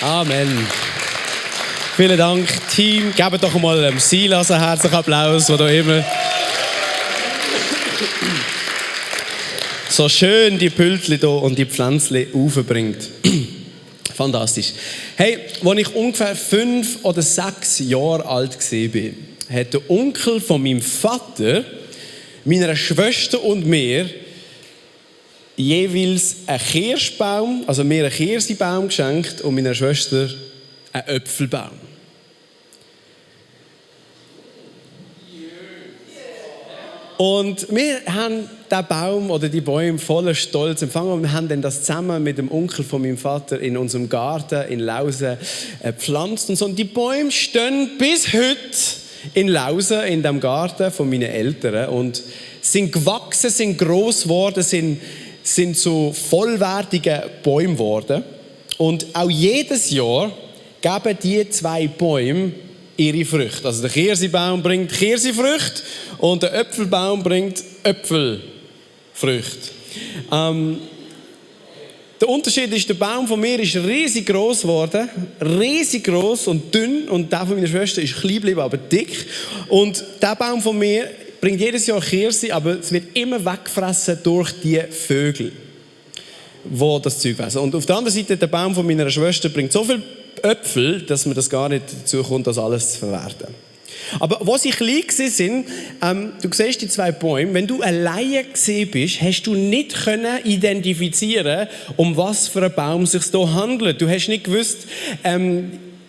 Amen. Vielen Dank, Team. Gebt doch mal dem Silas einen herzlichen Applaus, wo da immer so schön die Pültchen hier und die Pflänzchen aufbringt. Fantastisch. Hey, als ich ungefähr 5 oder 6 Jahre alt war, hat der Onkel von meinem Vater meiner Schwester und mir jeweils einen Kirschbaum, also mir einen Kirschbaum geschenkt und meiner Schwester einen Äpfelbaum. Und wir haben diesen Baum oder die Bäume voller Stolz empfangen und wir haben dann das zusammen mit dem Onkel von meinem Vater in unserem Garten in Lausen gepflanzt und so. Und die Bäume stehen bis heute in Lausen, in dem Garten von meinen Eltern und sind gewachsen, sind gross geworden, sind so vollwertige Bäume geworden. Und auch jedes Jahr geben die 2 Bäume ihre Früchte. Also der Kirschbaum bringt Kirschfrüchte und der Äpfelbaum bringt Äpfelfrüchte. Der Unterschied ist, der Baum von mir ist riesig gross geworden, riesig gross und dünn, und der von meiner Schwester ist klein geblieben, aber dick. Und der Baum von mir bringt jedes Jahr Kirse, aber es wird immer weggefressen durch die Vögel, die das Zeug essen. Und auf der anderen Seite, der Baum von meiner Schwester bringt so viel Äpfel, dass man das gar nicht dazu kommt, das alles zu verwerten. Aber wo sie klein waren, du siehst die 2 Bäume, wenn du alleine gesehen bist, hast du nicht können identifizieren, um was für einen Baum es sich hier handelt. Du hast nicht gewusst,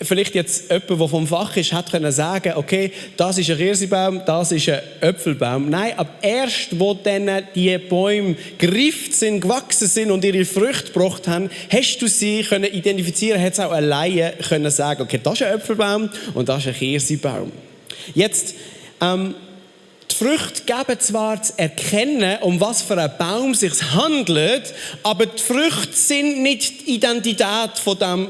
vielleicht jetzt jemand, der vom Fach ist, hat können sagen, okay, das ist ein Kirschbaum, das ist ein Äpfelbaum. Nein, aber erst, wo dann die Bäume gereift sind, gewachsen sind und ihre Früchte gebracht haben, hast du sie können identifizieren, hast auch alleine können sagen, okay, das ist ein Äpfelbaum und das ist ein Kirschbaum. Jetzt, die Früchte geben zwar zu erkennen, um was für einen Baum es sich handelt, aber die Früchte sind nicht die Identität von diesem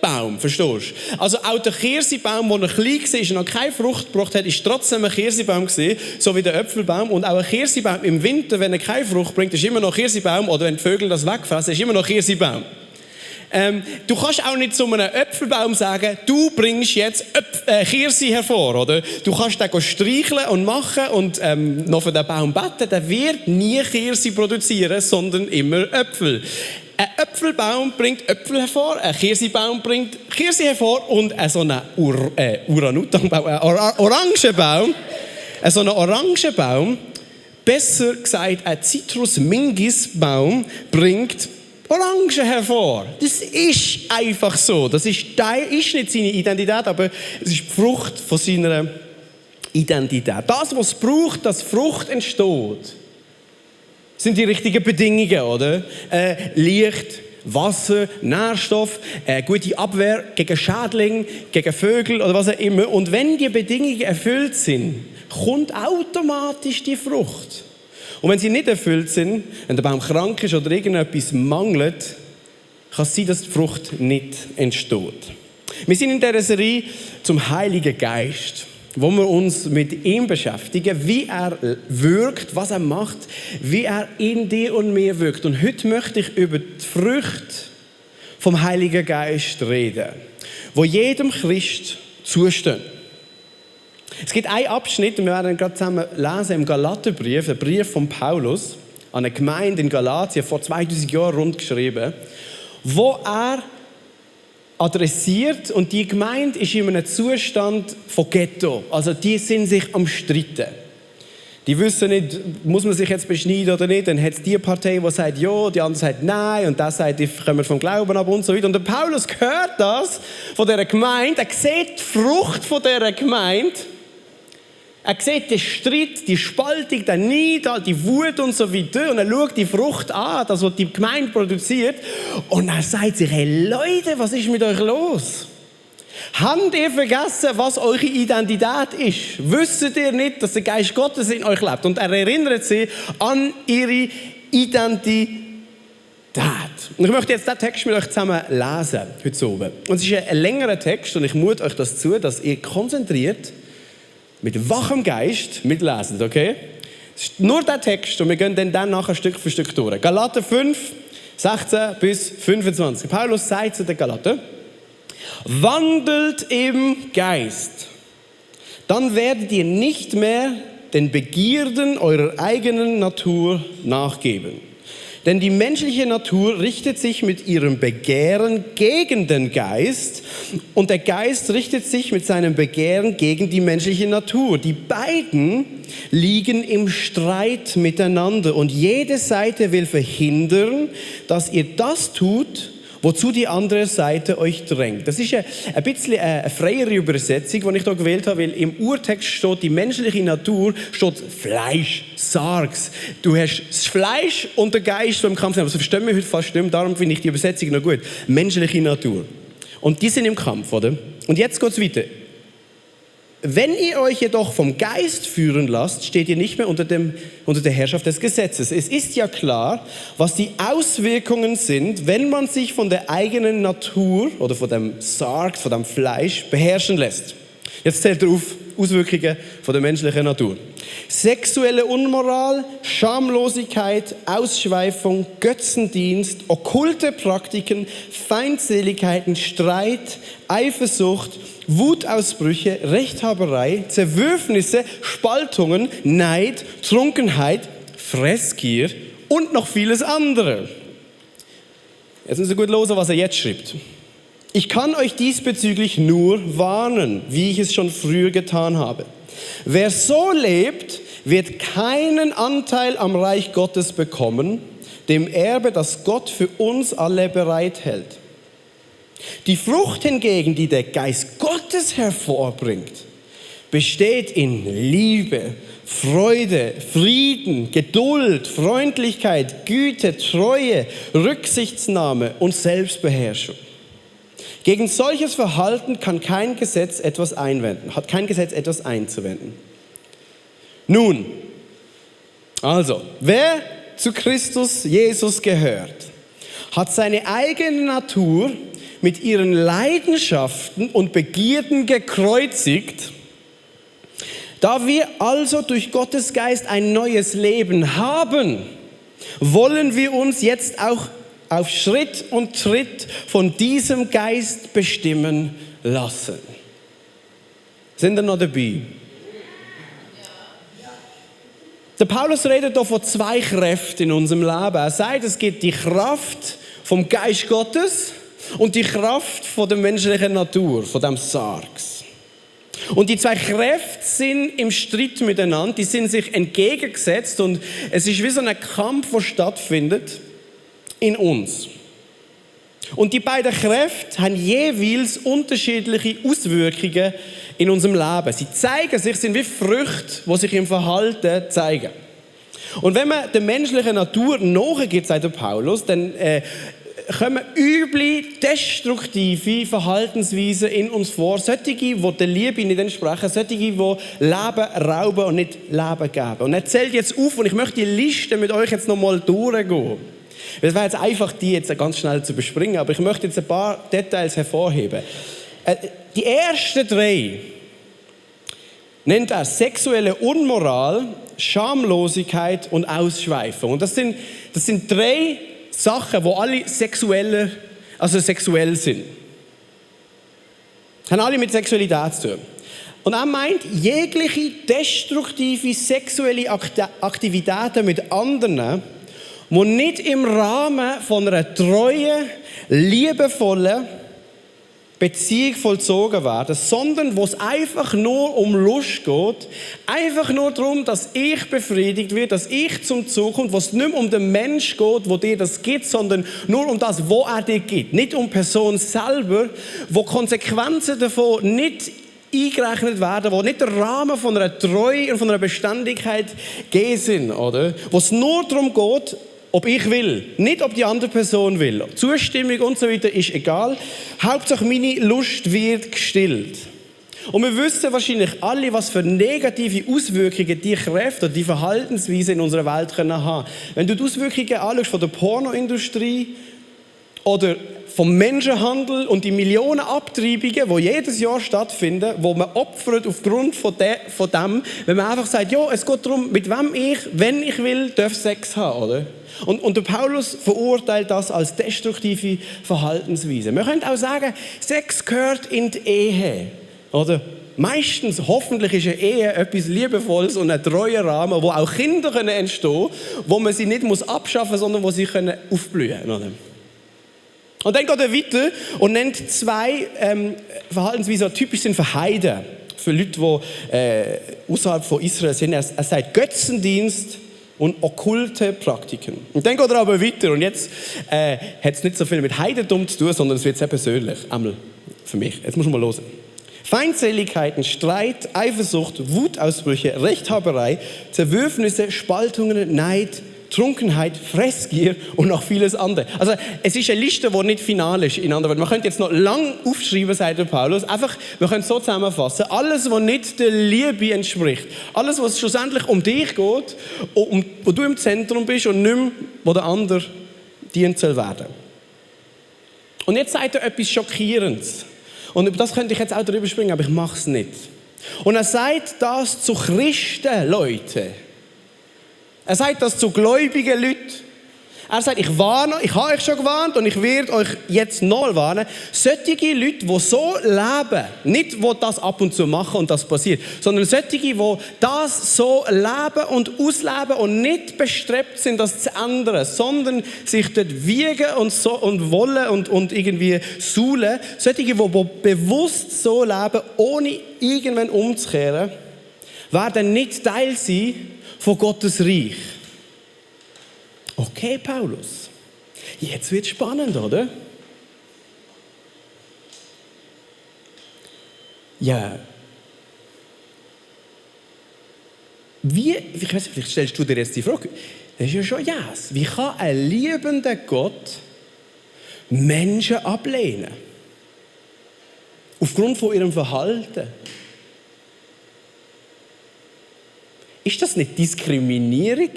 Baum, verstehst du? Also auch der Kirschbaum, der noch klein war und noch keine Frucht gebracht hat, ist trotzdem ein Kirschbaum gewesen, so wie der Äpfelbaum. Und auch ein Kirschbaum im Winter, wenn er keine Frucht bringt, ist immer noch Kirschbaum, oder wenn die Vögel das wegfressen, ist immer noch Kirschbaum. Du kannst auch nicht zu einem Äpfelbaum sagen, du bringst jetzt Kirsi hervor, oder? Du kannst den streicheln und machen und noch für den Baum beten, der wird nie Kirsi produzieren, sondern immer Äpfel. Ein Äpfelbaum bringt Äpfel hervor, ein Kirsibaum bringt Kirsi hervor und so ein Orangenbaum, so ein Orangenbaum, besser gesagt ein Citrus-Mingis-Baum bringt Orangen hervor. Das ist einfach so. Das ist nicht seine Identität, aber es ist die Frucht von seiner Identität. Das, was es braucht, dass Frucht entsteht, sind die richtigen Bedingungen, oder? Licht, Wasser, Nährstoff, gute Abwehr gegen Schädlinge, gegen Vögel oder was auch immer. Und wenn die Bedingungen erfüllt sind, kommt automatisch die Frucht. Und wenn sie nicht erfüllt sind, wenn der Baum krank ist oder irgendetwas mangelt, kann es sein, dass die Frucht nicht entsteht. Wir sind in dieser Serie zum Heiligen Geist, wo wir uns mit ihm beschäftigen, wie er wirkt, was er macht, wie er in dir und mir wirkt. Und heute möchte ich über die Früchte vom Heiligen Geist reden, wo jedem Christ zustehen. Es gibt einen Abschnitt, und wir werden gerade zusammen lesen im Galaterbrief, der Brief von Paulus an eine Gemeinde in Galatien, vor 2000 Jahren rund geschrieben, wo er adressiert, und die Gemeinde ist in einem Zustand von Ghetto. Also die sind sich am Streiten. Die wissen nicht, muss man sich jetzt beschneiden oder nicht. Dann hat es die Partei, die sagt ja, die andere sagt nein, und das sagt, die kommen vom Glauben ab und so weiter. Und der Paulus hört das von dieser Gemeinde, er sieht die Frucht von dieser Gemeinde. Er sieht den Streit, die Spaltung, den Neid, die Wut und so weiter. Und er schaut die Frucht an, das, was die Gemeinde produziert. Und er sagt sich, hey Leute, was ist mit euch los? Habt ihr vergessen, was eure Identität ist? Wisst ihr nicht, dass der Geist Gottes in euch lebt? Und er erinnert sie an ihre Identität. Und ich möchte jetzt diesen Text mit euch zusammen lesen, heute Abend. Und es ist ein längerer Text und ich mute euch das zu, dass ihr konzentriert mit wachem Geist mitlesen, okay? Es ist nur der Text und wir gehen dann nachher Stück für Stück durch. Galater 5, 16 bis 25. Paulus sagt zu den Galatern, Wandelt im Geist. Dann werdet ihr nicht mehr den Begierden eurer eigenen Natur nachgeben. Denn die menschliche Natur richtet sich mit ihrem Begehren gegen den Geist und der Geist richtet sich mit seinem Begehren gegen die menschliche Natur. Die beiden liegen im Streit miteinander und jede Seite will verhindern, dass ihr das tut, wozu die andere Seite euch drängt. Das ist ein bisschen eine freiere Übersetzung, die ich hier gewählt habe, weil im Urtext steht, die menschliche Natur steht Fleisch, Sargs. Du hast das Fleisch und den Geist, die im Kampf sind. Aber das verstehen wir heute fast nicht mehr, darum finde ich die Übersetzung noch gut. Menschliche Natur. Und die sind im Kampf, oder? Und jetzt geht es weiter. Wenn ihr euch jedoch vom Geist führen lasst, steht ihr nicht mehr unter der Herrschaft des Gesetzes. Es ist ja klar, was die Auswirkungen sind, wenn man sich von der eigenen Natur oder von dem Sarg, von dem Fleisch beherrschen lässt. Jetzt zählt er auf Auswirkungen von der menschlichen Natur. Sexuelle Unmoral, Schamlosigkeit, Ausschweifung, Götzendienst, okkulte Praktiken, Feindseligkeiten, Streit, Eifersucht, Wutausbrüche, Rechthaberei, Zerwürfnisse, Spaltungen, Neid, Trunkenheit, Fressgier und noch vieles andere. Jetzt müssen Sie gut hören, was er jetzt schreibt. Ich kann euch diesbezüglich nur warnen, wie ich es schon früher getan habe. Wer so lebt, wird keinen Anteil am Reich Gottes bekommen, dem Erbe, das Gott für uns alle bereithält. Die Frucht hingegen, die der Geist Gottes hervorbringt, besteht in Liebe, Freude, Frieden, Geduld, Freundlichkeit, Güte, Treue, Rücksichtsnahme und Selbstbeherrschung. Gegen solches Verhalten kann kein Gesetz etwas einzuwenden. Nun, also, wer zu Christus Jesus gehört, hat seine eigene Natur mit ihren Leidenschaften und Begierden gekreuzigt. Da wir also durch Gottes Geist ein neues Leben haben, wollen wir uns jetzt auch auf Schritt und Tritt von diesem Geist bestimmen lassen. Sind ihr noch dabei? Der Paulus redet hier von zwei Kräften in unserem Leben. Er sagt, es gibt die Kraft vom Geist Gottes und die Kraft von der menschlichen Natur, von dem Sargs. Und die zwei Kräfte sind im Streit miteinander, die sind sich entgegengesetzt und es ist wie so ein Kampf, der stattfindet in uns. Und die beiden Kräfte haben jeweils unterschiedliche Auswirkungen in unserem Leben. Sie zeigen sich, sind wie Früchte, die sich im Verhalten zeigen. Und wenn man der menschlichen Natur nachgeht, sagt der Paulus, dann kommen üble, destruktive Verhaltensweisen in uns vor. Solche, die der Liebe nicht entsprechen, solche, die Leben rauben und nicht Leben geben. Und er zählt jetzt auf und ich möchte die Liste mit euch jetzt nochmal durchgehen. Es wäre jetzt einfach, die jetzt ganz schnell zu bespringen, aber ich möchte jetzt ein paar Details hervorheben. Die ersten drei nennt er sexuelle Unmoral, Schamlosigkeit und Ausschweifung. Und das sind drei Sachen, die alle sexuell sind. Haben alle mit Sexualität zu tun. Und er meint, jegliche destruktive sexuelle Aktivitäten mit anderen, die nicht im Rahmen von einer treuen, liebevollen Beziehung vollzogen werden, sondern wo es einfach nur um Lust geht, einfach nur darum, dass ich befriedigt werde, dass ich zum Zug komme, wo es nicht mehr um den Mensch geht, wo dir das gibt, sondern nur um das, wo er dir gibt. Nicht um die Person selber, wo Konsequenzen davon nicht eingerechnet werden, wo nicht der Rahmen von einer Treue und von einer Beständigkeit gegeben sind, oder? Wo es nur darum geht, ob ich will, nicht ob die andere Person will. Zustimmung und so weiter ist egal. Hauptsache meine Lust wird gestillt. Und wir wissen wahrscheinlich alle, was für negative Auswirkungen die Kräfte oder die Verhaltensweise in unserer Welt haben können. Wenn du die Auswirkungen anschaust von der Pornoindustrie oder vom Menschenhandel und die Millionen Abtreibungen, die jedes Jahr stattfinden, wo man opfert aufgrund von dem, wenn man einfach sagt, ja, es geht darum, mit wem ich, wenn ich will, darf Sex haben, oder? Und der Paulus verurteilt das als destruktive Verhaltensweise. Man könnte auch sagen, Sex gehört in die Ehe, oder? Meistens, hoffentlich, ist eine Ehe etwas Liebevolles und ein treuer Rahmen, wo auch Kinder entstehen können, wo man sie nicht abschaffen muss, sondern wo sie aufblühen können. Und dann geht er weiter und nennt zwei Verhaltensweisen, die typisch sind für Heiden, für Leute, die außerhalb von Israel sind. Er sagt Götzendienst und okkulte Praktiken. Und dann geht er aber weiter und jetzt hat es nicht so viel mit Heidentum zu tun, sondern es wird sehr persönlich, einmal für mich. Jetzt muss man mal hören. Feindseligkeiten, Streit, Eifersucht, Wutausbrüche, Rechthaberei, Zerwürfnisse, Spaltungen, Neid, Trunkenheit, Fressgier und noch vieles andere. Also es ist eine Liste, die nicht final ist. In anderen Worten, man könnte jetzt noch lang aufschreiben, sagt der Paulus. Einfach, wir können es so zusammenfassen. Alles, was nicht der Liebe entspricht. Alles, was schlussendlich um dich geht, wo du im Zentrum bist und nicht mehr, wo der andere dient soll werden. Und jetzt sagt er etwas Schockierendes. Und über das könnte ich jetzt auch drüber springen, aber ich mache es nicht. Und er sagt das zu Christen, Leute. Er sagt das zu gläubigen Leuten. Er sagt, ich habe euch schon gewarnt und ich werde euch jetzt noch warnen. Solche Leute, die so leben, nicht die das ab und zu machen und das passiert, sondern solche, die das so leben und ausleben und nicht bestrebt sind, das zu ändern, sondern sich dort wiegen und wollen und irgendwie suhlen. Solche, die bewusst so leben, ohne irgendwann umzukehren, werden nicht Teil sein von Gottes Reich. Okay, Paulus, jetzt wird es spannend, oder? Ja. Ich weiß, vielleicht stellst du dir jetzt die Frage, das ist ja schon yes. Wie kann ein liebender Gott Menschen ablehnen? Aufgrund von ihrem Verhalten. Ist das nicht Diskriminierung?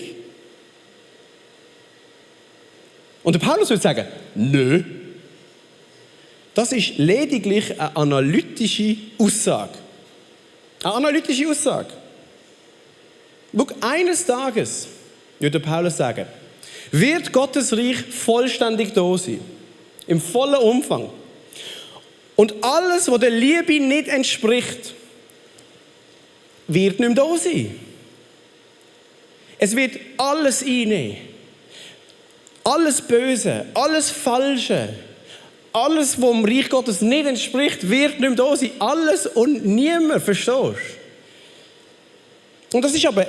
Und der Paulus würde sagen, nö. Das ist lediglich eine analytische Aussage. Eine analytische Aussage. Schau, eines Tages, würde Paulus sagen, wird Gottes Reich vollständig da sein. Im vollen Umfang. Und alles, was der Liebe nicht entspricht, wird nicht mehr da sein. Es wird alles einnehmen. Alles Böse, alles Falsche, alles, was dem Reich Gottes nicht entspricht, wird nicht mehr da sein. Alles und niemand, verstehst du? Und das ist aber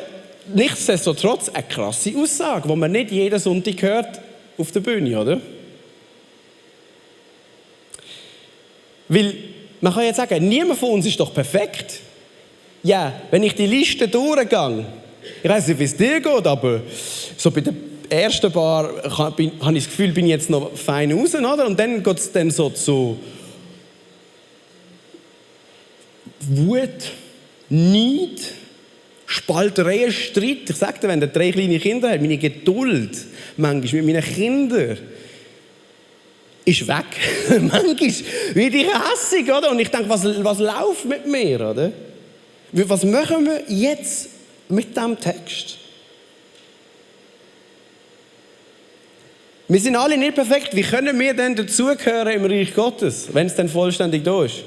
nichtsdestotrotz eine krasse Aussage, die man nicht jeden Sonntag hört auf der Bühne, oder? Weil man kann jetzt sagen, niemand von uns ist doch perfekt. Ja, wenn ich die Liste durchgehe, ich weiß nicht, wie es dir geht, aber so bei der ersten Paar habe ich das Gefühl, bin ich jetzt noch fein raus, oder? Und dann geht es dann so zu Wut, Neid, Spalterei, Streit. Ich sage dir, wenn du 3 kleine Kinder hast, meine Geduld manchmal mit meinen Kindern ist weg. Manchmal werde ich hässig, oder? Und ich denke, was läuft mit mir, oder? Was machen wir jetzt mit diesem Text? Wir sind alle nicht perfekt. Wie können wir denn dazugehören im Reich Gottes, wenn es dann vollständig da ist?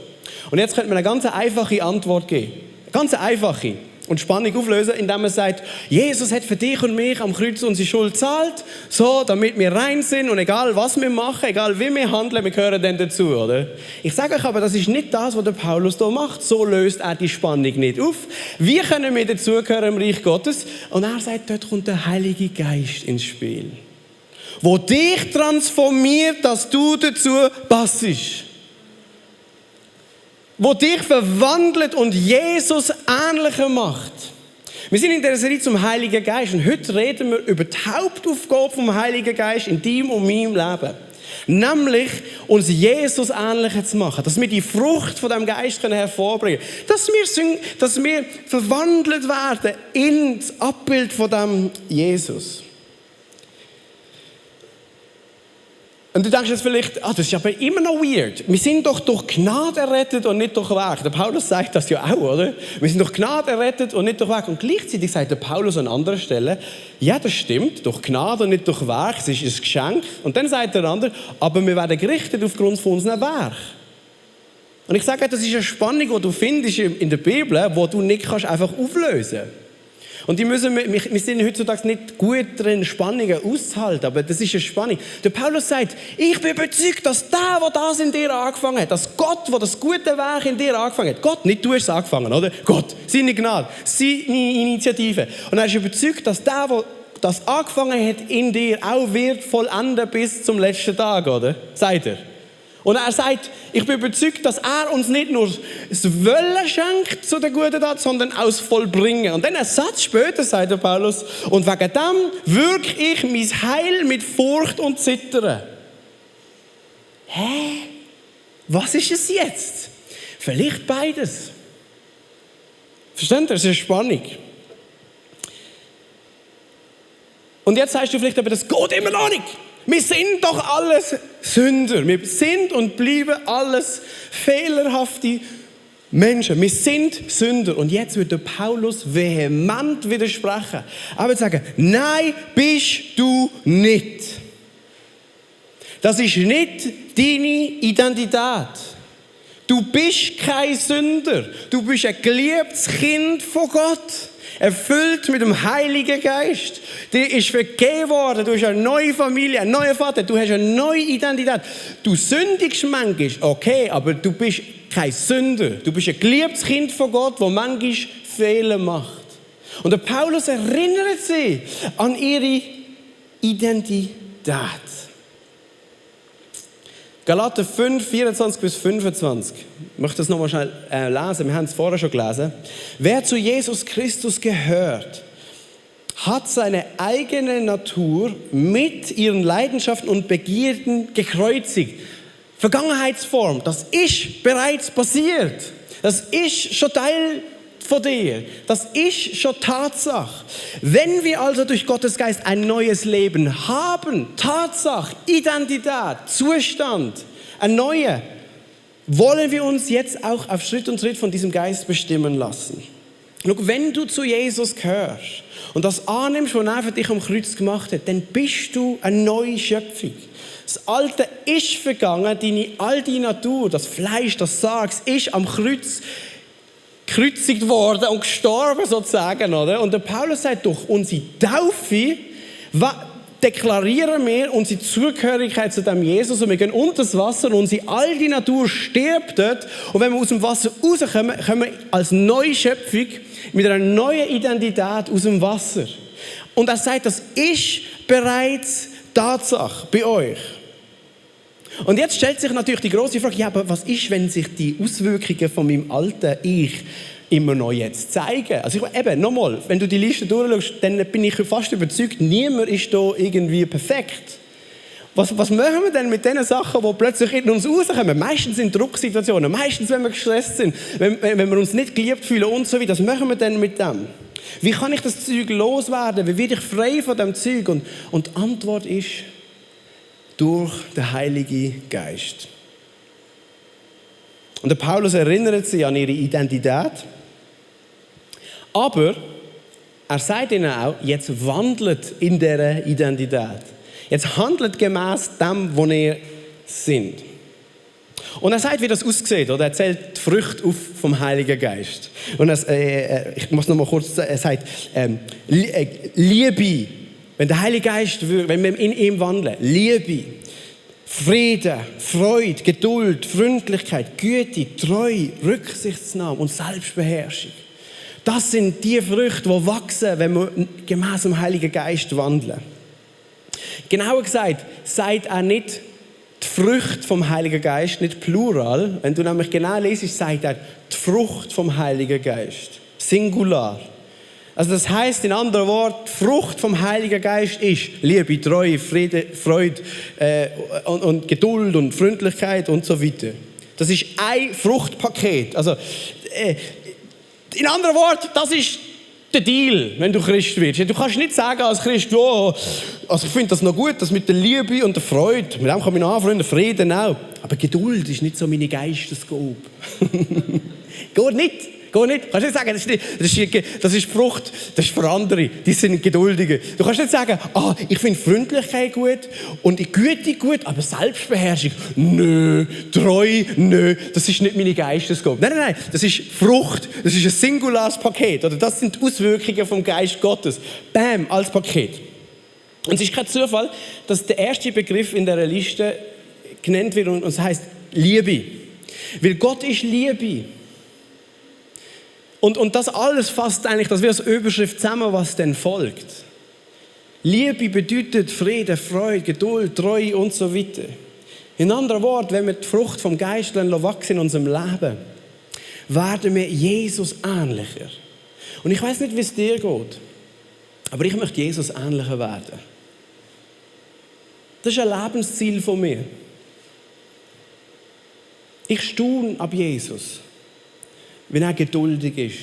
Und jetzt könnte man eine ganz einfache Antwort geben. Eine ganz einfache. Und Spannung auflösen, indem man sagt, Jesus hat für dich und mich am Kreuz unsere Schuld gezahlt, so, damit wir rein sind und egal was wir machen, egal wie wir handeln, wir gehören dann dazu, oder? Ich sage euch aber, das ist nicht das, was der Paulus hier macht. So löst er die Spannung nicht auf. Wie können wir dazugehören im Reich Gottes? Und er sagt, dort kommt der Heilige Geist ins Spiel, wo dich transformiert, dass du dazu passest. Wo dich verwandelt und Jesus ähnlicher macht. Wir sind in der Serie zum Heiligen Geist und heute reden wir über die Hauptaufgabe vom Heiligen Geist in deinem und meinem Leben. Nämlich, uns Jesus ähnlicher zu machen. Dass wir die Frucht von dem Geist hervorbringen können. Dass wir verwandelt werden ins Abbild von dem Jesus. Und du denkst jetzt vielleicht, das ist aber immer noch weird. Wir sind doch durch Gnade errettet und nicht durch Werk. Der Paulus sagt das ja auch, oder? Wir sind durch Gnade errettet und nicht durch Werk. Und gleichzeitig sagt der Paulus an anderer Stelle, ja, das stimmt, durch Gnade und nicht durch Werk, es ist ein Geschenk. Und dann sagt der andere, aber wir werden gerichtet aufgrund von unseren Werk. Und ich sage, das ist eine Spannung, die du findest in der Bibel, die du nicht einfach auflösen kannst. Und wir sind heutzutage nicht gut drin, Spannungen auszuhalten, aber das ist eine Spannung. Der Paulus sagt, ich bin überzeugt, dass der das in dir angefangen hat, dass Gott, der das gute Werk in dir angefangen hat, Gott, nicht du hast es angefangen, oder? Gott, seine Gnade, seine Initiative. Und er ist überzeugt, dass der das angefangen hat in dir, auch wird vollenden bis zum letzten Tag, oder? Sagt er. Und er sagt, ich bin überzeugt, dass er uns nicht nur das Wollen schenkt zu der guten Tat, sondern auch das Vollbringen. Und dann einen Satz später sagt der Paulus, und wegen dem wirke ich mein Heil mit Furcht und Zittern. Hä? Was ist es jetzt? Vielleicht beides. Versteht ihr? Das ist eine Spannung. Und jetzt sagst du vielleicht, aber das geht immer noch nicht. Wir sind doch alles Sünder. Wir sind und bleiben alles fehlerhafte Menschen. Wir sind Sünder. Und jetzt wird der Paulus vehement widersprechen. Er wird sagen, nein, bist du nicht. Das ist nicht deine Identität. Du bist kein Sünder. Du bist ein geliebtes Kind von Gott. Erfüllt mit dem Heiligen Geist. Dir ist vergeben worden. Du hast eine neue Familie, einen neuen Vater. Du hast eine neue Identität. Du sündigst manchmal, okay, aber du bist kein Sünder. Du bist ein geliebtes Kind von Gott, das manchmal Fehler macht. Und der Paulus erinnert sie an ihre Identität. Galater 5, 24 bis 25. Ich möchte das nochmal schnell lesen. Wir haben es vorher schon gelesen. Wer zu Jesus Christus gehört, hat seine eigene Natur mit ihren Leidenschaften und Begierden gekreuzigt. Vergangenheitsform, das ist bereits passiert. Das ist schon Teil von dir. Das ist schon Tatsache. Wenn wir also durch Gottes Geist ein neues Leben haben, Tatsache, Identität, Zustand, ein neuer, wollen wir uns jetzt auch auf Schritt und Tritt von diesem Geist bestimmen lassen. Schau, wenn du zu Jesus gehörst und das annimmst, was er für dich am Kreuz gemacht hat, dann bist du eine neue Schöpfung. Das Alte ist vergangen, deine alte Natur, das Fleisch, das Sarg, ist am Kreuz gekreuzigt worden und gestorben sozusagen, oder? Und der Paulus sagt, durch unsere Taufe deklarieren wir unsere Zugehörigkeit zu dem Jesus und wir gehen unter das Wasser und unsere alte Natur stirbt dort. Und wenn wir aus dem Wasser rauskommen, kommen wir als neue Schöpfung mit einer neuen Identität aus dem Wasser. Und er sagt, das ist bereits Tatsache bei euch. Und jetzt stellt sich natürlich die große Frage, ja, aber was ist, wenn sich die Auswirkungen von meinem alten Ich immer noch jetzt zeigen? Also eben, nochmal, wenn du die Liste durchschaust, dann bin ich fast überzeugt, niemand ist da irgendwie perfekt. Was machen wir denn mit den Sachen, die plötzlich in uns rauskommen? Meistens in Drucksituationen, meistens, wenn wir gestresst sind, wenn wir uns nicht geliebt fühlen und so weiter. Was machen wir denn mit dem? Wie kann ich das Zeug loswerden? Wie werde ich frei von dem Zeug? Und die Antwort ist, durch den Heiligen Geist. Und der Paulus erinnert sie an ihre Identität, aber er sagt ihnen auch, jetzt wandelt in dieser Identität. Jetzt handelt gemäß dem, wo ihr seid. Und er sagt, wie das aussieht, oder? Er zählt die Früchte auf vom Heiligen Geist. Und ich muss noch mal kurz sagen, er sagt, Liebe. Wenn der Heilige Geist, wenn wir in ihm wandeln, Liebe, Frieden, Freude, Geduld, Freundlichkeit, Güte, Treue, Rücksichtsnahme und Selbstbeherrschung. Das sind die Früchte, die wachsen, wenn wir gemäss dem Heiligen Geist wandeln. Genauer gesagt, sagt er nicht die Früchte vom Heiligen Geist, nicht plural. Wenn du nämlich genau liest, sagt er die Frucht vom Heiligen Geist, singular. Also das heisst, in anderen Worten, die Frucht vom Heiligen Geist ist Liebe, Treue, Friede, Freude und Geduld und Freundlichkeit und so weiter. Das ist ein Fruchtpaket. Also, in anderen Worten, das ist der Deal, wenn du Christ wirst. Du kannst nicht sagen als Christ, oh, also ich finde das noch gut, das mit der Liebe und der Freude, mit dem kann ich mich anfreunden, Frieden auch. Aber Geduld ist nicht so meine Geistesgabe. Geht nicht. Kannst du nicht sagen, das ist Frucht, das ist für andere, die sind Geduldige. Du kannst nicht sagen, ich finde Freundlichkeit gut und die Güte gut, aber Selbstbeherrschung, nö, treu, nö, das ist nicht meine Geistesgabe. Nein, das ist Frucht, das ist ein singulares Paket, oder das sind die Auswirkungen vom Geist Gottes. Bam, als Paket. Und es ist kein Zufall, dass der erste Begriff in dieser Liste genannt wird und es heißt Liebe. Weil Gott ist Liebe. Und das alles fasst eigentlich, das wird als Überschrift zusammen, was dann folgt. Liebe bedeutet Frieden, Freude, Geduld, Treue und so weiter. In anderen Worten, wenn wir die Frucht vom Geist wachsen in unserem Leben, werden wir Jesus ähnlicher. Und ich weiß nicht, wie es dir geht, aber ich möchte Jesus ähnlicher werden. Das ist ein Lebensziel von mir. Ich staune ab Jesus. Wenn er geduldig ist,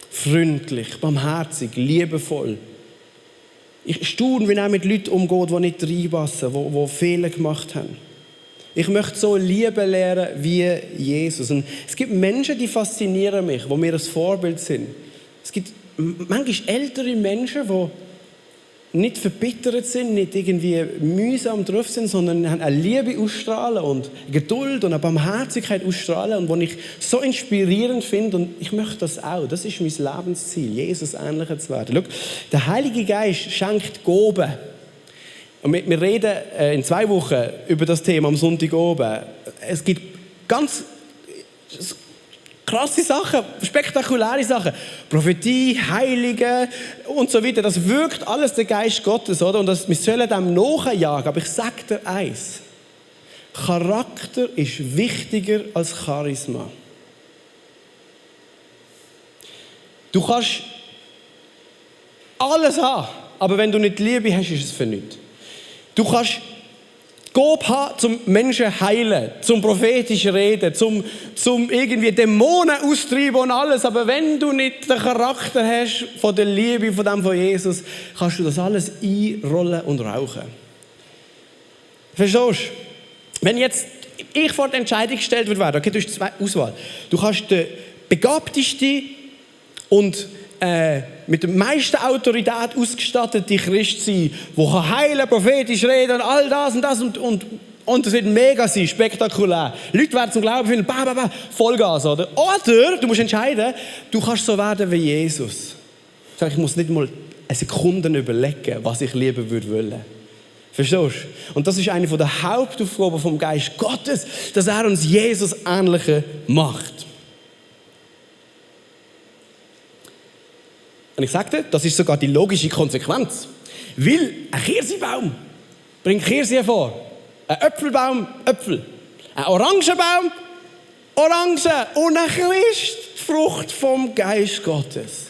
freundlich, barmherzig, liebevoll. Ich staune, wenn er mit Leuten umgeht, die nicht reinpassen, die Fehler gemacht haben. Ich möchte so lieben lernen wie Jesus. Und es gibt Menschen, die faszinieren mich, die mir ein Vorbild sind. Es gibt manchmal ältere Menschen, die nicht verbittert sind, nicht irgendwie mühsam drauf sind, sondern eine Liebe ausstrahlen und Geduld und eine Barmherzigkeit ausstrahlen und die ich so inspirierend finde und ich möchte das auch. Das ist mein Lebensziel, Jesus ähnlicher zu werden. Schau, der Heilige Geist schenkt Gaben. Und wir reden in 2 Wochen über das Thema am Sonntag oben. Es gibt ganz krasse Sachen, spektakuläre Sachen. Prophetie, Heilige und so weiter. Das wirkt alles der Geist Gottes, oder? Und wir sollen dem nachjagen. Aber ich sage dir eins. Charakter ist wichtiger als Charisma. Du kannst alles haben, aber wenn du nicht Liebe hast, ist es für nichts. Du kannst Gabe haben, zum Menschen heilen, zum prophetisch reden, zum irgendwie Dämonen austreiben und alles. Aber wenn du nicht den Charakter hast von der Liebe, von Jesus, kannst du das alles einrollen und rauchen. Verstehst du? Wenn jetzt ich vor die Entscheidung gestellt werde, okay, du hast 2 Auswahl. Du kannst der begabteste und mit der meisten Autorität ausgestattete Christ sein, der heilen, prophetisch reden und all das und das wird mega sein, spektakulär. Leute werden zum Glauben finden, Vollgas, oder? Oder du musst entscheiden, du kannst so werden wie Jesus. Ich muss nicht mal eine Sekunde überlegen, was ich lieber würde wollen. Verstehst du? Und das ist eine der Hauptaufgaben vom Geist Gottes, dass er uns Jesus ähnlicher macht. Und ich sagte, das ist sogar die logische Konsequenz. Weil ein Kirschbaum bringt Kirschen hervor. Ein Äpfelbaum, Äpfel. Ein Orangenbaum, Orangen. Und ein Christ, Frucht vom Geist Gottes.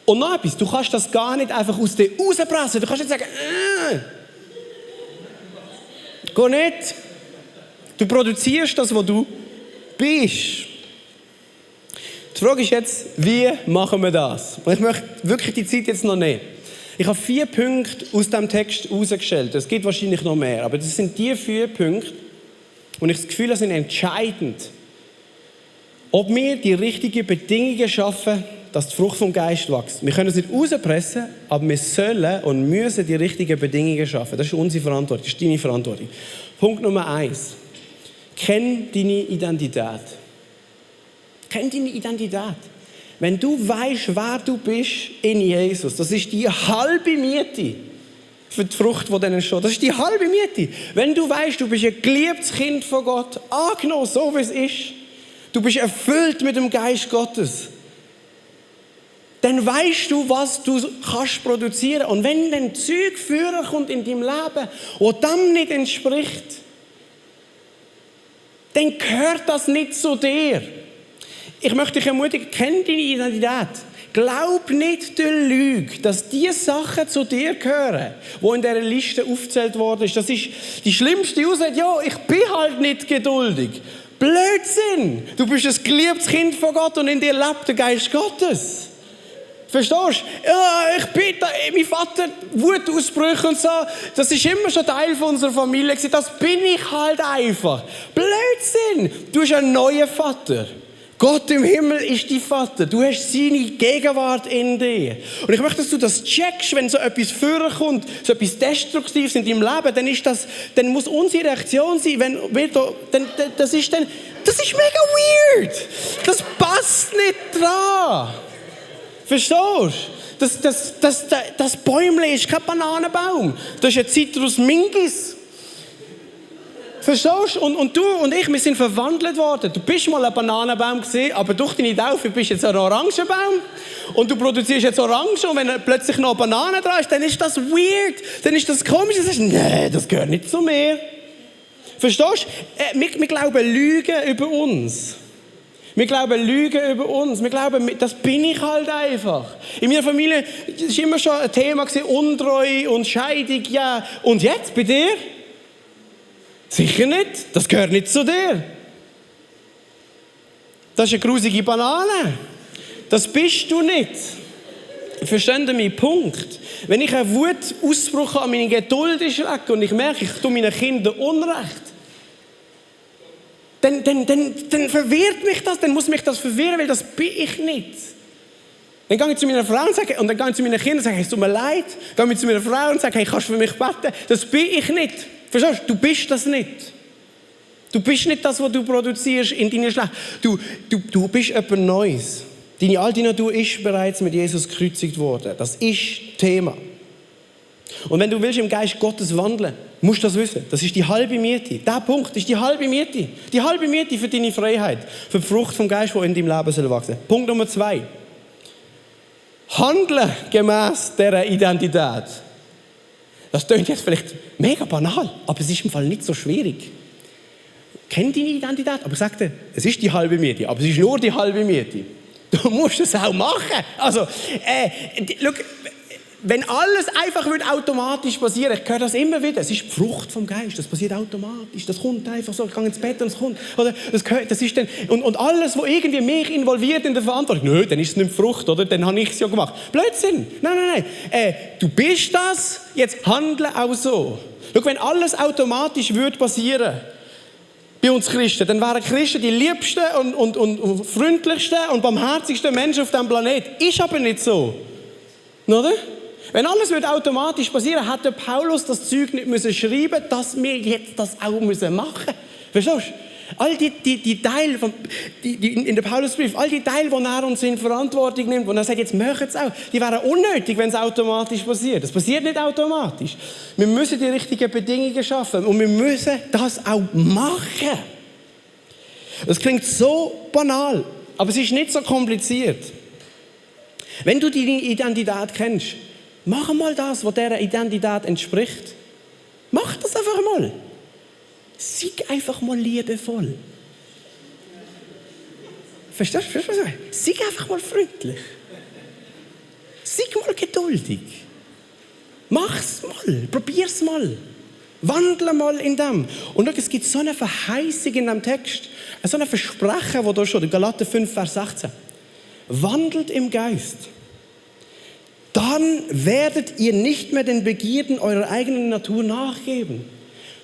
Und noch etwas, du kannst das gar nicht einfach aus dir rauspressen. Du kannst nicht sagen, Geh nicht. Du produzierst das, was du bist. Die Frage ist jetzt, wie machen wir das? Und ich möchte wirklich die Zeit jetzt noch nehmen. Ich habe 4 Punkte aus diesem Text herausgestellt. Es gibt wahrscheinlich noch mehr, aber das sind die 4 Punkte, und ich habe das Gefühl, das sind entscheidend, ob wir die richtigen Bedingungen schaffen, dass die Frucht vom Geist wächst. Wir können es nicht rauspressen, aber wir sollen und müssen die richtigen Bedingungen schaffen. Das ist unsere Verantwortung, das ist deine Verantwortung. Punkt Nummer 1. Kenn deine Identität. Kenn deine Identität. Wenn du weißt, wer du bist in Jesus, das ist die halbe Miete für die Frucht, die dann entsteht. Das ist die halbe Miete. Wenn du weißt, du bist ein geliebtes Kind von Gott, angenommen, so wie es ist, du bist erfüllt mit dem Geist Gottes, dann weißt du, was du kannst produzieren. Und wenn dann Zeug führen kommt in deinem Leben, das dem nicht entspricht, dann gehört das nicht zu dir. Ich möchte dich ermutigen, kenn deine Identität. Glaub nicht der Lüge, dass die Sachen zu dir gehören, die in dieser Liste aufgezählt worden ist. Das ist die schlimmste Aussage. Ja, ich bin halt nicht geduldig. Blödsinn! Du bist ein geliebtes Kind von Gott und in dir lebt der Geist Gottes. Verstehst du? Ja, ich bin da, mein Vater, Wutausbrüche und so, das ist immer schon Teil von unserer Familie gewesen. Das bin ich halt einfach. Blödsinn! Du hast einen neuen Vater. Gott im Himmel ist dein Vater. Du hast seine Gegenwart in dir. Und ich möchte, dass du das checkst, wenn so etwas vorkommt, so etwas Destruktives in deinem Leben, dann muss unsere Reaktion sein, wenn wir da, das ist mega weird. Das passt nicht dran. Verstehst du? Das Bäumchen ist kein Bananenbaum. Das ist ein Citrus Mingis. Verstehst du? Und du und ich, wir sind verwandelt worden. Du bist mal ein Bananenbaum gewesen, aber durch deine Taufe bist du jetzt ein Orangenbaum. Und du produzierst jetzt Orangen und wenn plötzlich noch Bananen dran ist, dann ist das weird. Dann ist das komisch. Dann sagst du, nee, das gehört nicht zu mir. Verstehst du? Wir glauben Lügen über uns. Wir glauben Lügen über uns. Wir glauben, das bin ich halt einfach. In meiner Familie war immer schon ein Thema gewesen, Untreue und Scheidung. Ja. Und jetzt bei dir? Sicher nicht. Das gehört nicht zu dir. Das ist eine grusige Banane. Das bist du nicht. Versteht ihr meinen Punkt? Wenn ich einen Wutausbruch habe, meine Geduld ist weg und ich merke, ich tue meinen Kindern Unrecht, dann verwirrt mich das, dann muss mich das verwirren, weil das bin ich nicht. Dann gehe ich zu meiner Frau und dann gehe ich zu meinen Kindern und sage, hey, es tut mir leid. Dann gehe ich zu meiner Frau und sage, hey, kannst du für mich beten? Das bin ich nicht. Verstehst du? Du bist das nicht. Du bist nicht das, was du produzierst in deiner Schlacht. Du bist etwas Neues. Deine alte Natur ist bereits mit Jesus gekreuzigt worden. Das ist Thema. Und wenn du willst im Geist Gottes wandeln, musst du das wissen. Das ist die halbe Miete. Dieser Punkt ist die halbe Miete. Die halbe Miete für deine Freiheit. Für die Frucht vom Geist, die in deinem Leben wachsen soll. Punkt Nummer 2. Handeln gemäß dieser Identität. Das klingt jetzt vielleicht mega banal, aber es ist im Fall nicht so schwierig. Kennt deine Identität, aber sag dir, es ist die halbe Miete, aber es ist nur die halbe Miete. Du musst es auch machen. Also, schau, wenn alles einfach automatisch passieren würde, ich höre das immer wieder, es ist die Frucht vom Geist, das passiert automatisch, das kommt einfach so, ich gehe ins Bett und es kommt, oder, das ist dann, und alles, was irgendwie mich involviert in der Verantwortung, nö, dann ist es nicht Frucht, oder, dann habe ich es ja gemacht. Blödsinn, nein, du bist das, jetzt handle auch so. Schau, wenn alles automatisch würde passieren, bei uns Christen, dann wären Christen die liebsten und freundlichsten und barmherzigsten Menschen auf diesem Planeten. Ist aber nicht so. Oder? Wenn alles automatisch passieren, hätte Paulus das Zeug nicht schreiben müssen, dass wir jetzt das auch machen müssen. Verstehst du? All die Teile in der Paulusbrief, all die Teile, die er uns in Verantwortung nimmt, wo er sagt, jetzt machen es auch, die wären unnötig, wenn es automatisch passiert. Das passiert nicht automatisch. Wir müssen die richtigen Bedingungen schaffen und wir müssen das auch machen. Das klingt so banal, aber es ist nicht so kompliziert. Wenn du deine Identität kennst, mach mal das, was dieser Identität entspricht. Mach das einfach mal. Sei einfach mal liebevoll. Verstehst du, was ich sage? Sei einfach mal freundlich. Sei mal geduldig. Mach's mal. Probier's mal. Wandle mal in dem. Und schau, es gibt so eine Verheißung in diesem Text. So ein Versprechen, das da steht, in Galater 5, Vers 16. Wandelt im Geist. Dann werdet ihr nicht mehr den Begierden eurer eigenen Natur nachgeben.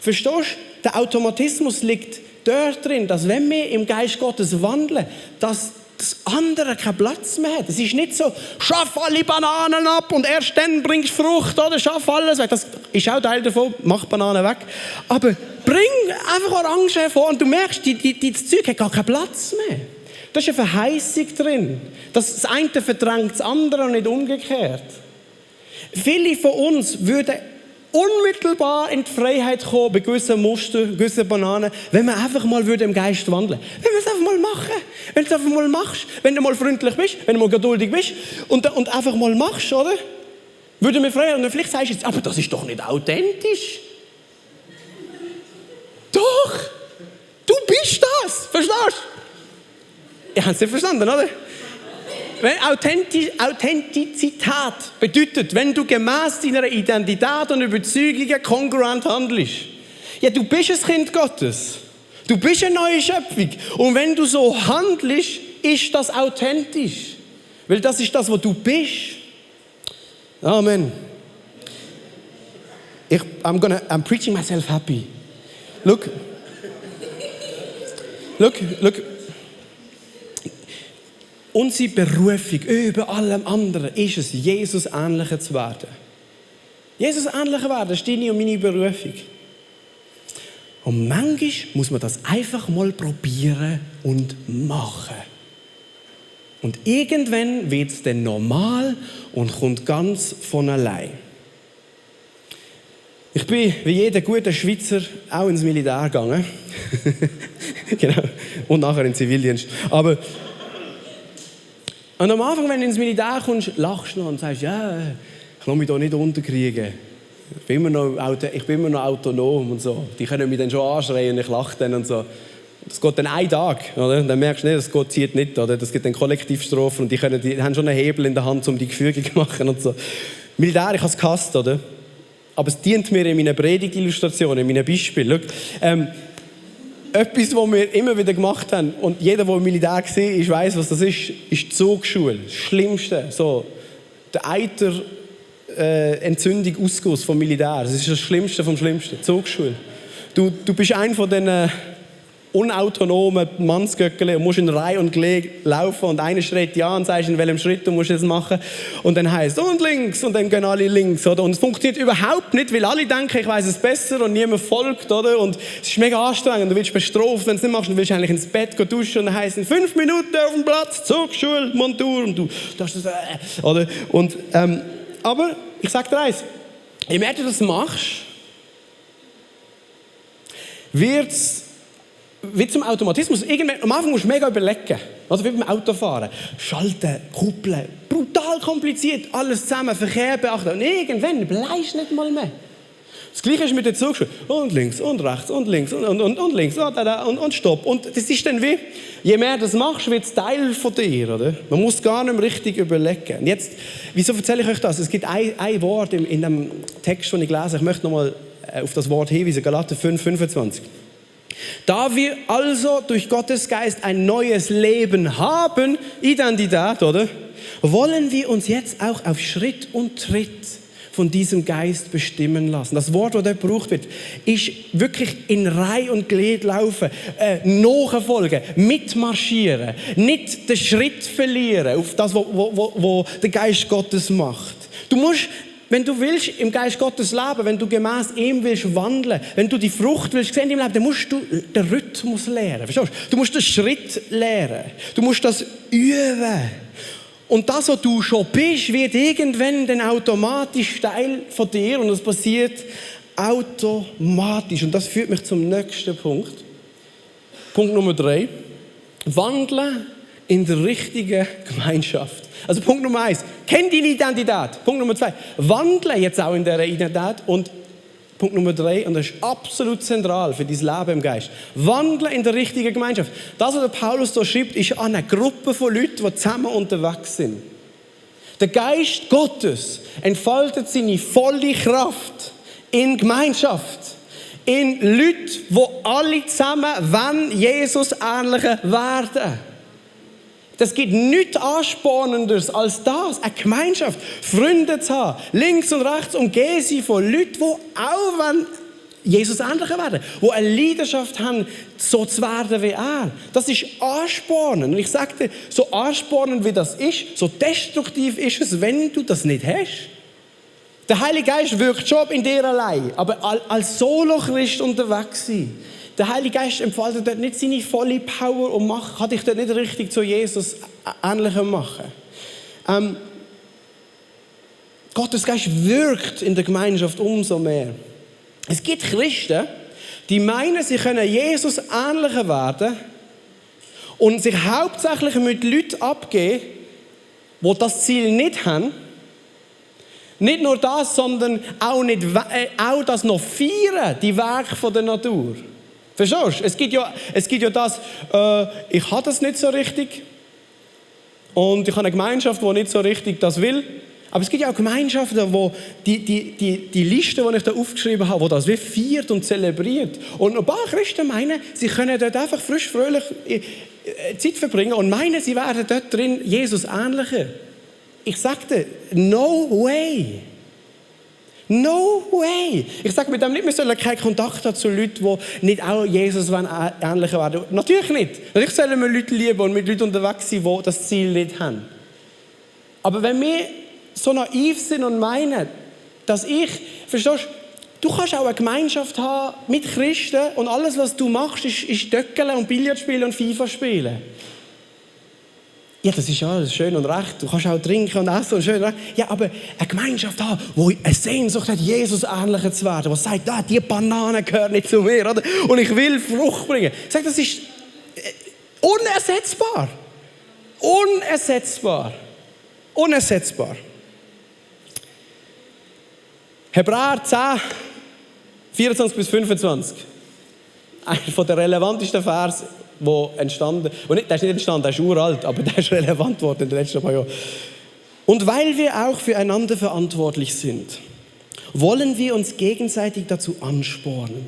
Verstehst du? Der Automatismus liegt dort drin, dass wenn wir im Geist Gottes wandeln, dass das andere keinen Platz mehr hat. Es ist nicht so, schaff alle Bananen ab und erst dann bringst du Frucht, oder schaff alles weg. Das ist auch Teil davon, mach Bananen weg. Aber bring einfach Orangen hervor und du merkst, das Zeug hat gar keinen Platz mehr. Da ist eine Verheißung drin. Das eine verdrängt das andere und nicht umgekehrt. Viele von uns würden unmittelbar in die Freiheit kommen bei gewissen Mustern, gewissen Bananen, wenn man einfach mal im Geist wandeln würde. Wenn wir es einfach mal machen. Wenn du es einfach mal machst, wenn du mal freundlich bist, wenn du mal geduldig bist und einfach mal machst, oder? Würden wir frei. Und vielleicht sagst du jetzt, aber das ist doch nicht authentisch. Doch! Du bist das! Verstehst du? Ihr habt es nicht verstanden, oder? Authentizität bedeutet, wenn du gemäß deiner Identität und Überzeugungen kongruent handelst. Ja, du bist ein Kind Gottes. Du bist eine neue Schöpfung. Und wenn du so handelst, ist das authentisch. Weil das ist das, was du bist. Amen. I'm preaching myself happy. Look. Unsere Berufung über allem anderen ist es, Jesus ähnlicher zu werden. Jesus ähnlicher werden, das ist deine und meine Berufung. Und manchmal muss man das einfach mal probieren und machen. Und irgendwann wird es dann normal und kommt ganz von allein. Ich bin, wie jeder gute Schweizer, auch ins Militär gegangen. Genau. Und nachher in den Zivildienst. Und am Anfang, wenn du ins Militär kommst, lachst du noch und sagst, ja, ich lasse mich da nicht unterkriegen. Ich bin immer noch autonom und so. Die können mich dann schon anschreien und ich lache dann und so. Das geht dann einen Tag, oder? Dann merkst du nicht, das zieht nicht, oder? Das gibt dann Kollektivstrafen und die haben schon einen Hebel in der Hand, um die Gefüge zu machen und so. Militär, ich habe es gehasst, oder? Aber es dient mir in meinen Predigtillustrationen, in meinen Beispielen. Etwas, was wir immer wieder gemacht haben, und jeder, der im Militär war, weiss, was das ist die Zugschule. Das Schlimmste. So, der Eiterentzündung, Ausguss vom Militär. Das ist das Schlimmste vom Schlimmsten. Die Zugschule. Du bist einer von diesen unautonomen Mannsgöckeli und musst in Reihe und Glied laufen und einer schreit ja und sagst, in welchem Schritt du musst das machen. Und dann heisst es, und links, und dann gehen alle links. Oder? Und es funktioniert überhaupt nicht, weil alle denken, ich weiss es besser und niemand folgt. Oder? Und es ist mega anstrengend. Du willst bestraft, wenn du es nicht machst. Du willst eigentlich ins Bett gehen, duschen und dann heisst es, in 5 Minuten auf dem Platz, Zugschule, Montur. Und du hast das... Oder? Und, aber ich sage dir eins, je mehr du das machst, wird es wie zum Automatismus. Am Anfang musst du mega überlegen. Also wie beim Autofahren. Schalten, kuppeln, brutal kompliziert, alles zusammen, Verkehr beachten. Und irgendwann bleibst du nicht mal mehr. Das Gleiche ist mit der Zugschule. Und links, und rechts, und links, und links, und stopp. Und das ist dann wie, je mehr du das machst, wird es Teil von dir. Oder? Man muss gar nicht mehr richtig überlegen. Und jetzt, wieso erzähle ich euch das? Es gibt ein Wort in dem Text, den ich lese. Ich möchte nochmal auf das Wort hinweisen. Galater 5, 25. Da wir also durch Gottes Geist ein neues Leben haben, Identität, oder? Wollen wir uns jetzt auch auf Schritt und Tritt von diesem Geist bestimmen lassen. Das Wort, das dort gebraucht wird, ist wirklich in Reihe und Glied laufen, nachfolgen, mitmarschieren, nicht den Schritt verlieren auf das, was der Geist Gottes macht. Du musst, wenn du willst im Geist Gottes leben, wenn du gemäß ihm willst wandeln, wenn du die Frucht willst sehen im Leben, dann musst du den Rhythmus lernen. Verstehst du? Du musst den Schritt lernen. Du musst das üben. Und das, was du schon bist, wird irgendwann dann automatisch Teil von dir und das passiert automatisch. Und das führt mich zum nächsten Punkt. Punkt Nummer 3. Wandeln in der richtigen Gemeinschaft. Also Punkt Nummer 1, kenn deine Identität. Punkt Nummer 2, wandle jetzt auch in dieser Identität. Und Punkt Nummer 3, und das ist absolut zentral für dein Leben im Geist, wandle in der richtigen Gemeinschaft. Das, was der Paulus hier schreibt, ist an eine Gruppe von Leuten, die zusammen unterwegs sind. Der Geist Gottes entfaltet seine volle Kraft in Gemeinschaft. In Leuten, die alle zusammen Jesus ähnlicher werden. Das gibt nichts Anspornendes als das, eine Gemeinschaft, Freunde zu haben, links und rechts umgeben sie von Leuten, die auch Jesus ähnlicher werden, die eine Leidenschaft haben, so zu werden wie er. Das ist anspornend. Und ich sage dir, so anspornend wie das ist, so destruktiv ist es, wenn du das nicht hast. Der Heilige Geist wirkt schon in dir allein, aber als Solo-Christ unterwegs sein. Der Heilige Geist entfaltet dort nicht seine volle Power und kann dich dort nicht richtig zu Jesus ähnlicher machen. Gottes Geist wirkt in der Gemeinschaft umso mehr. Es gibt Christen, die meinen, sie können Jesus ähnlicher werden und sich hauptsächlich mit Leuten abgeben, die das Ziel nicht haben. Nicht nur das, sondern auch das noch feiern, die Werke der Natur. Verstehst du? Es gibt ja das, ich habe das nicht so richtig und ich habe eine Gemeinschaft, die nicht so richtig das will. Aber es gibt ja auch Gemeinschaften, wo die Liste, die ich da aufgeschrieben habe, wo das wie feiert und zelebriert. Und ein paar Christen meinen, sie können dort einfach frisch, fröhlich Zeit verbringen und meinen, sie werden dort drin Jesus ähnlicher. Ich sagte, no way. No way! Ich sage mit dem nicht, wir sollen keinen Kontakt haben zu Leuten, die nicht auch Jesus ähnlicher werden. Natürlich nicht. Natürlich sollen wir Leute lieben und mit Leuten unterwegs sein, die das Ziel nicht haben. Aber wenn wir so naiv sind und meinen, dass verstehst du, kannst auch eine Gemeinschaft haben mit Christen und alles, was du machst, ist Döckeln und Billard spielen und FIFA spielen. Ja, das ist ja schön und recht. Du kannst auch trinken und essen und schön und recht. Ja, aber eine Gemeinschaft haben, die eine Sehnsucht hat, Jesus ähnlicher zu werden, die sagt, die Banane gehört nicht zu mir, oder? Und ich will Frucht bringen. Ich sage, das ist unersetzbar. Unersetzbar. Unersetzbar. Hebräer 10, 24 bis 25. Einer der relevantesten Verse, der entstanden ist. Der ist nicht entstanden, der ist uralt, aber der ist relevant geworden in den letzten paar Jahren. Und weil wir auch füreinander verantwortlich sind, wollen wir uns gegenseitig dazu anspornen,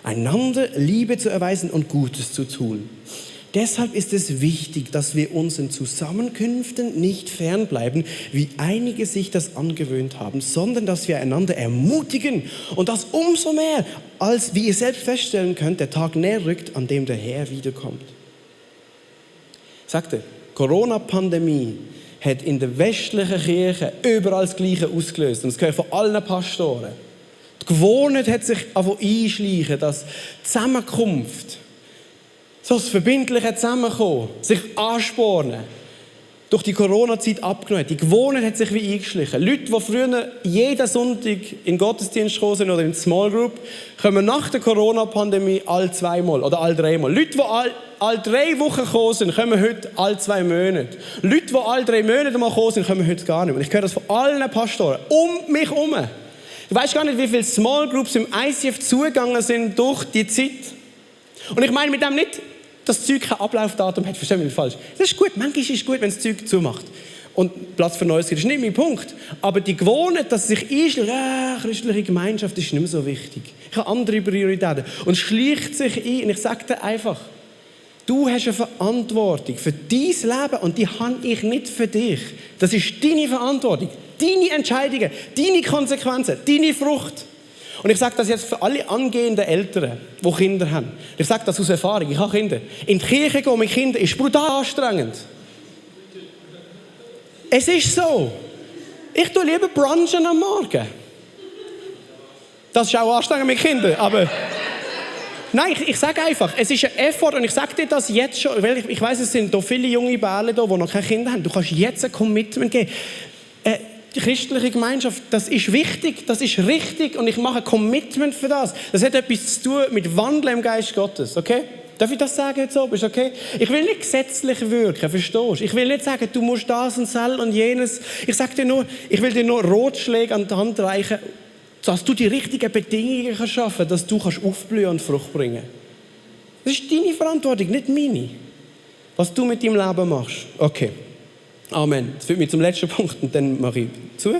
einander Liebe zu erweisen und Gutes zu tun. Deshalb ist es wichtig, dass wir unseren Zusammenkünften nicht fernbleiben, wie einige sich das angewöhnt haben, sondern dass wir einander ermutigen und das umso mehr, als, wie ihr selbst feststellen könnt, der Tag näher rückt, an dem der Herr wiederkommt. Ich sagte, Corona-Pandemie hat in der westlichen Kirche überall das Gleiche ausgelöst und das gehört von allen Pastoren. Die Gewohnheit hat sich einschleichen, dass Zusammenkunft, so das verbindliche Zusammenkommen, sich anspornen, durch die Corona-Zeit abgenommen hat. Die Gewohnheit hat sich wie eingeschlichen. Leute, die früher jeden Sonntag in den Gottesdienst gekommen sind oder in die Small Group, kommen nach der Corona-Pandemie alle 2 Mal oder alle 3 Mal. Leute, die alle 3 Wochen gekommen sind, kommen heute alle 2 Monate. Leute, die alle 3 Monate mal gekommen sind, kommen heute gar nicht mehr. Und ich höre das von allen Pastoren um mich herum. Du weißt gar nicht, wie viele Small Groups im ICF zugegangen sind durch die Zeit. Und ich meine mit dem nicht, dass das Zeug kein Ablaufdatum hat. Verstehen Sie mich falsch? Das ist gut. Manchmal ist es gut, wenn das Zeug zumacht. Und Platz für Neues gibt. Das ist nicht mein Punkt. Aber die Gewohnheit, dass sich einschlägt, christliche Gemeinschaft ist nicht mehr so wichtig. Ich habe andere Prioritäten. Und es schleicht sich ein. Und ich sage dir einfach, du hast eine Verantwortung für dein Leben und die habe ich nicht für dich. Das ist deine Verantwortung, deine Entscheidungen, deine Konsequenzen, deine Frucht. Und ich sage das jetzt für alle angehenden Eltern, die Kinder haben. Ich sage das aus Erfahrung, ich habe Kinder. In die Kirche gehen mit Kindern ist brutal anstrengend. Es ist so. Ich tue lieber brunchen am Morgen. Das ist auch anstrengend mit Kindern, aber... Nein, ich sage einfach, es ist ein Effort und ich sage dir das jetzt schon, weil ich weiss, es sind da viele junge Bärle da, die noch keine Kinder haben. Du kannst jetzt ein Commitment geben. Die christliche Gemeinschaft, das ist wichtig, das ist richtig und ich mache ein Commitment für das. Das hat etwas zu tun mit Wandeln im Geist Gottes, okay? Darf ich das sagen jetzt oben? Ist okay? Ich will nicht gesetzlich wirken, verstehst du? Ich will nicht sagen, du musst das und das und jenes. Ich will dir nur Rotschläge an die Hand reichen, dass du die richtigen Bedingungen schaffen kannst, dass du aufblühen und Frucht bringen kannst. Das ist deine Verantwortung, nicht meine. Was du mit deinem Leben machst. Okay. Amen. Das führt mich zum letzten Punkt und dann mache ich zu.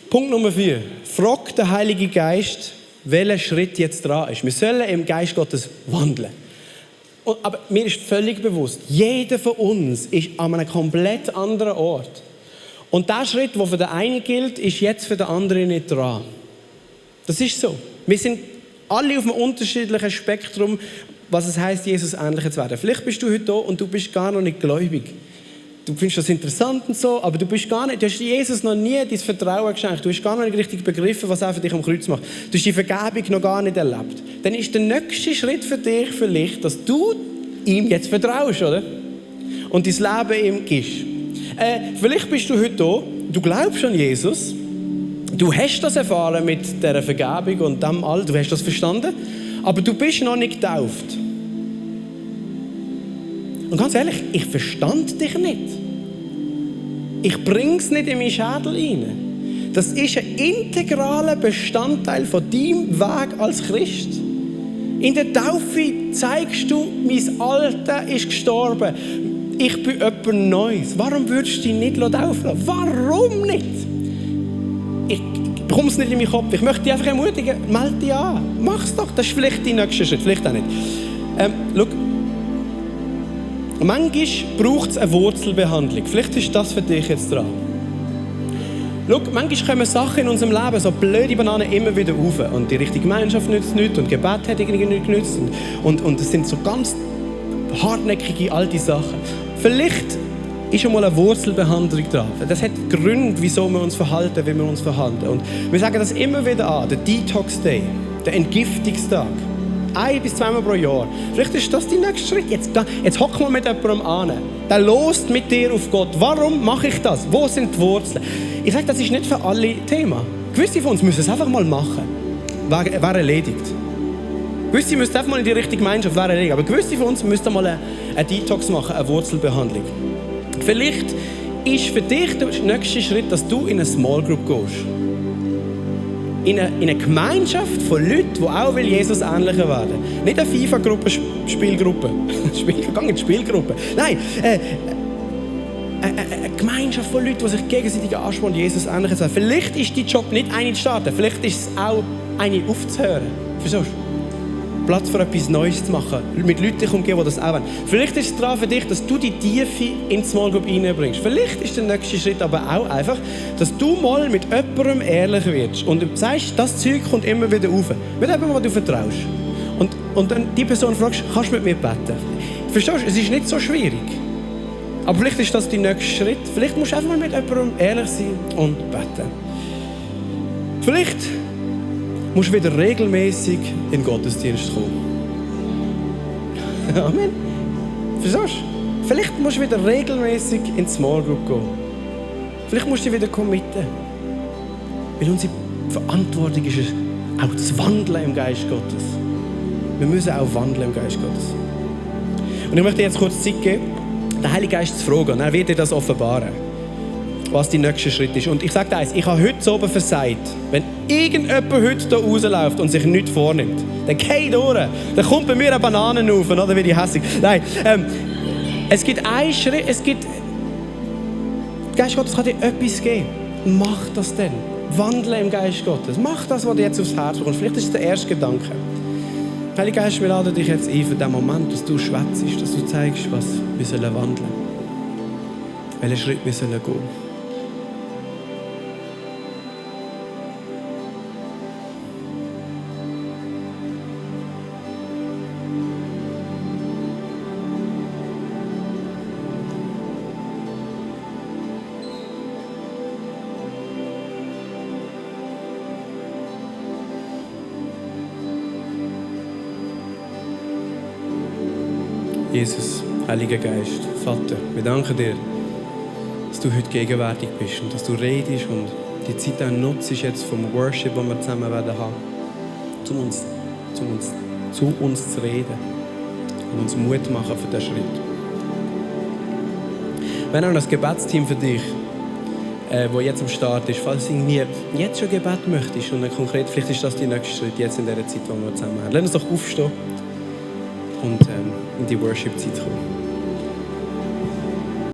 Punkt Nummer 4. Frag den Heiligen Geist, welcher Schritt jetzt dran ist. Wir sollen im Geist Gottes wandeln. Aber mir ist völlig bewusst, jeder von uns ist an einem komplett anderen Ort. Und der Schritt, der für den einen gilt, ist jetzt für den anderen nicht dran. Das ist so. Wir sind alle auf einem unterschiedlichen Spektrum, was es heisst, Jesus ähnlicher zu werden. Vielleicht bist du heute da und du bist gar noch nicht gläubig. Du findest das interessant und so, aber du hast Jesus noch nie dein Vertrauen geschenkt. Du hast gar noch nicht richtig begriffen, was er für dich am Kreuz macht. Du hast die Vergebung noch gar nicht erlebt. Dann ist der nächste Schritt für dich vielleicht, dass du ihm jetzt vertraust, oder? Und dein Leben ihm gibst. Vielleicht bist du heute da, du glaubst an Jesus, du hast das erfahren mit dieser Vergebung und dem all, du hast das verstanden, aber du bist noch nicht getauft. Und ganz ehrlich, ich verstand dich nicht. Ich bringe es nicht in meinen Schädel rein. Das ist ein integraler Bestandteil von deinem Weg als Christ. In der Taufe zeigst du, mein Alter ist gestorben. Ich bin jemand Neues. Warum würdest du dich nicht taufen lassen? Warum nicht? bekomme es nicht in meinen Kopf. Ich möchte dich einfach ermutigen, melde dich an. Mach es doch, das ist vielleicht dein nächster Schritt, vielleicht auch nicht. Schau, manchmal braucht es eine Wurzelbehandlung. Vielleicht ist das für dich jetzt dran. Schau, manchmal kommen Sachen in unserem Leben, so blöde Bananen, immer wieder auf. Und die richtige Gemeinschaft nützt nichts und Gebet hat irgendwie nicht genützt. Und das sind so ganz hartnäckige alte Sachen. Vielleicht ist schon mal eine Wurzelbehandlung dran. Das hat Gründe, wieso wir uns verhalten, wie wir uns verhalten. Und wir sagen das immer wieder an, der Detox Day, der Entgiftungstag. 1 bis 2 Mal pro Jahr. Vielleicht ist das dein nächster Schritt. Jetzt hock mal mit jemandem an. Der lost mit dir auf Gott. Warum mache ich das? Wo sind die Wurzeln? Ich sage, das ist nicht für alle Thema. Gewisse von uns müssen es einfach mal machen. Wäre erledigt. Gewisse müssen einfach mal in die richtige Gemeinschaft, wäre erledigt. Aber gewisse von uns müssen mal einen Detox machen, eine Wurzelbehandlung. Vielleicht ist für dich der nächste Schritt, dass du in eine Small Group gehst. In eine Gemeinschaft von Leuten, die auch Jesus ähnlicher werden. Nicht eine FIFA-Gruppe, Spielgruppe. Spielgruppe. Nein, eine Gemeinschaft von Leuten, die sich gegenseitig anspornen, Jesus ähnlicher zu werden. Vielleicht ist dein Job nicht eine zu starten, vielleicht ist es auch eine aufzuhören. Verstehst du? Platz für etwas Neues zu machen, mit Leuten dich umgeben, die das auch wollen. Vielleicht ist es daran für dich, dass du die Tiefe in die Small Group reinbringst. Vielleicht ist der nächste Schritt aber auch einfach, dass du mal mit jemandem ehrlich wirst und sagst, das Zeug kommt immer wieder rauf. Mit jemandem, dem du vertraust. Und dann die Person fragst, kannst du mit mir beten? Verstehst du, es ist nicht so schwierig. Aber vielleicht ist das dein nächster Schritt. Vielleicht musst du einfach mal mit jemandem ehrlich sein und beten. Vielleicht musst du wieder regelmäßig in den Gottesdienst kommen. Amen. Verstehst du? Vielleicht musst du wieder regelmäßig in die Small Group gehen. Vielleicht musst du dich wieder committen. Weil unsere Verantwortung ist es, auch das Wandeln im Geist Gottes. Wir müssen auch wandeln im Geist Gottes. Und ich möchte dir jetzt kurz Zeit geben, den Heiligen Geist zu fragen. Und er wird dir das offenbaren, was dein nächster Schritt ist. Und ich sage dir eins, ich habe heute oben versagt, wenn irgendjemand heute hier rausläuft und sich nichts vornimmt, dann geht durch. Dann kommt bei mir eine Banane rauf, oder wie die hässig. Nein, es gibt einen Schritt, der Geist Gottes kann dir etwas geben. Mach das dann. Wandle im Geist Gottes. Mach das, was dir jetzt aufs Herz kommt. Vielleicht ist es der erste Gedanke. Heiliger Geist, wir laden dich jetzt ein für den Moment, dass du schwätzt, dass du zeigst, was wir sollen wandeln. Welchen Schritt wir sollen gehen. Jesus, Heiliger Geist, Vater, wir danken dir, dass du heute gegenwärtig bist und dass du redest und die Zeit auch nutzt jetzt vom Worship, den wir zusammen werden haben, zu uns zu reden und uns Mut machen für diesen Schritt. Wir haben auch ein Gebetsteam für dich, wo jetzt am Start ist, falls du irgendwie jetzt schon Gebet möchtest und dann konkret, vielleicht ist das dein nächster Schritt jetzt in dieser Zeit, die wir zusammen haben. Lass uns doch aufstehen und in die Worship-Zeit kommen.